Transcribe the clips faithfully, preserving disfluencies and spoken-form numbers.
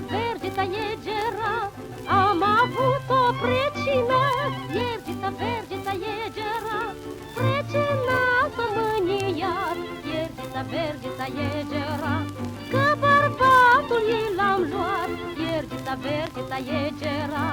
Vergitsa Egera, am avut o precinã, Iergitsa, Vergitsa Egera, precinã s-u mãnjat, Iergitsa, Vergitsa Egera, cã bãrbatul i l-am luat, Iergitsa, Vergitsa Egera.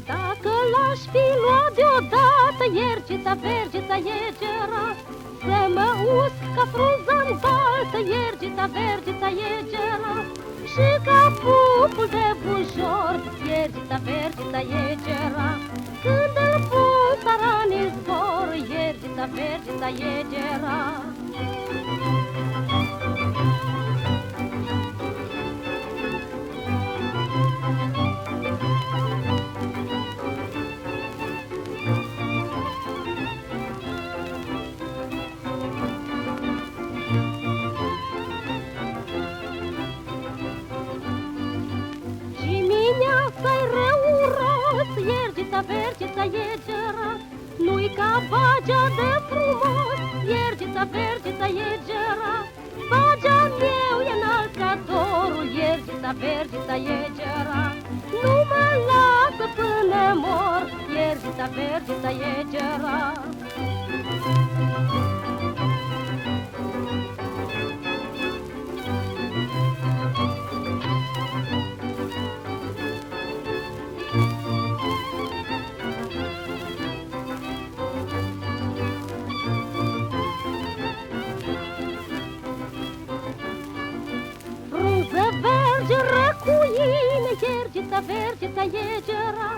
Dacã l-ash fi luat deodatã, Iergitsa, Vergitsa Egera, s-mã usc ca frunza n baltsã, Iergitsa, Vergitsa Egera, shi ca fumul di bujor, Iergitsa, Vergitsa Egera, cãndu-l pun s-arani zbor, Iergitsa, Vergitsa Egera. Shi mini s-ai rãuros, Iergitsa, Vergitsa Egera, nu-i ca Bagea di frumos, Iergitsa, Vergitsa Egera. Bagea-meu e înalt ca dorul, Iergitsa, Vergitsa Egera. Nu mã lasã pãnã mor, Iergitsa, Vergitsa Egera. Frunzã vergi, rãcuinã, Iergitsa, Vergitsa Egera,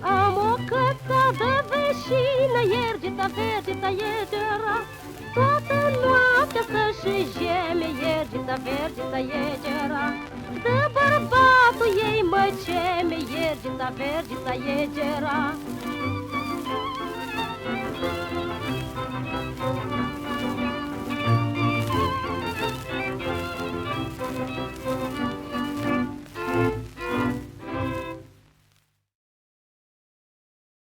am o cãtsa di vãshinã, Iergitsa, Vergitsa Egera, toatã noaptea s-shãdzem, Iergitsa, Vergitsa Egera, di bãrbatul ei mãcem, Iergitsa, Vergitsa Egera.